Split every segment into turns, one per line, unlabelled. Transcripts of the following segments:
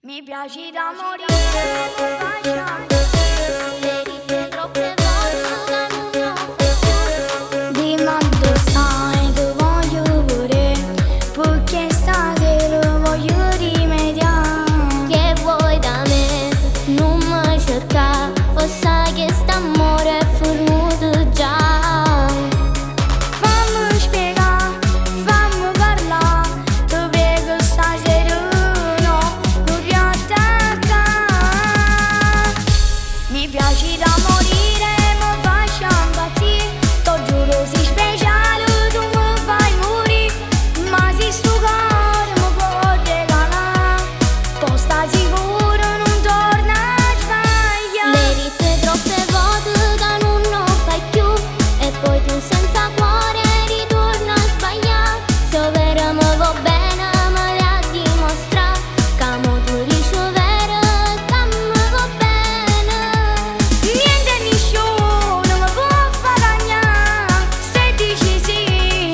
Mi piaci da morire, mi faccia.
L'hai ritte troppe volte ca nun 'o fai cchiù.
Dimmi addò stai che voglio vedè, perché stasera voglio rimediare.
Che vuoi da me? Nun me cercà, 'o ssaje che st'ammore è fernuto già.
Fammi spiegà, fammi parlà, ti prego stasera no, non riattaccà. Mi piaci da morire, mi faccio impazzire, ti giuro sei speciale, tu mi fai morire, ma se sto cuore mi può regalare, poi sta sicuro non torna a sbagliare.
L'hai ritte troppe volte ca nun 'o fai cchiù e poi tu senza cuore ritorna a sbaglià. Se overo me vuò bene me l'hai 'a dimostrà ca mo tu dici overo ca me vuò bene.
Niente e nisciuno mi può fa cagnà, se dici sì,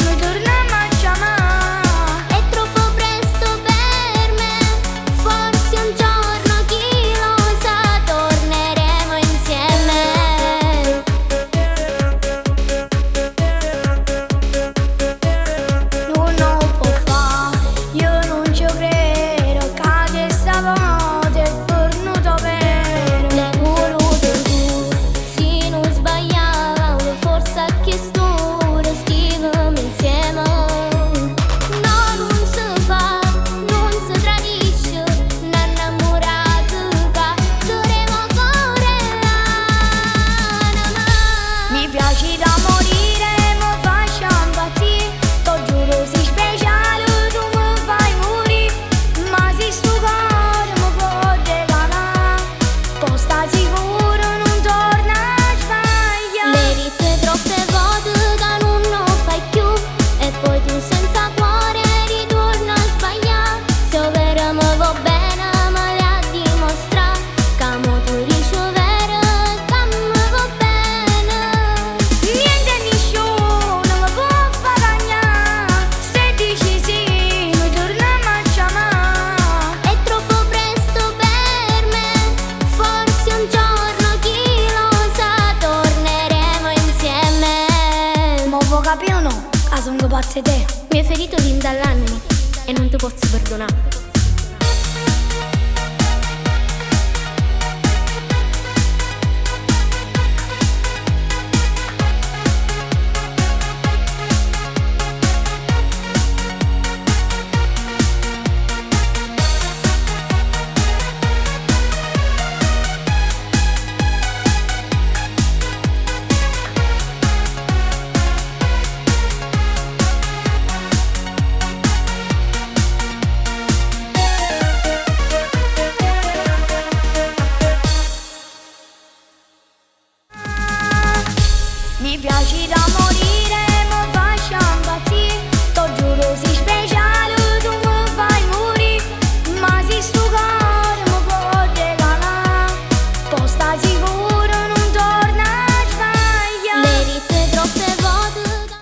noi torniamo a chiamà.
È troppo presto per me, forse un giorno chi lo sa torneremo insieme.
Nun 'o può fa, io nun ci credo, che questa volta è fernuto vero.
L'hai voluto tu, si nun sbagliavo, forse a chest'ora stevemo insieme. No, nun se fa, nun se tradisce, n'annammurato ca teneva 'o core e l'anema.
Mi piaci da morire, mi faccio impazzire, ti giuro sei speciale, tu mi fai morire, ma se sto cuore mi può regalare, poi sta sicuro non torna a sbagliare.
L'hai ritte troppe volte ca nun 'o fai cchiù e poi tu senza cuore ritorna a sbaglià. Se overo me vuò bene me l'hai 'a dimostrà ca mo tu dici overo ca me vuò bene.
Niente e nisciuno mi può fa cagnà, se dici sì, noi torniamo a chiamà.
È troppo presto per me, forse un giorno chi lo sa torneremo insieme.
Ma vuoi capì o no? Che sono pazza 'e te.
Mi hai ferito dint' all'anima e nun te pozzo perdonà.
Mi piaci da morire.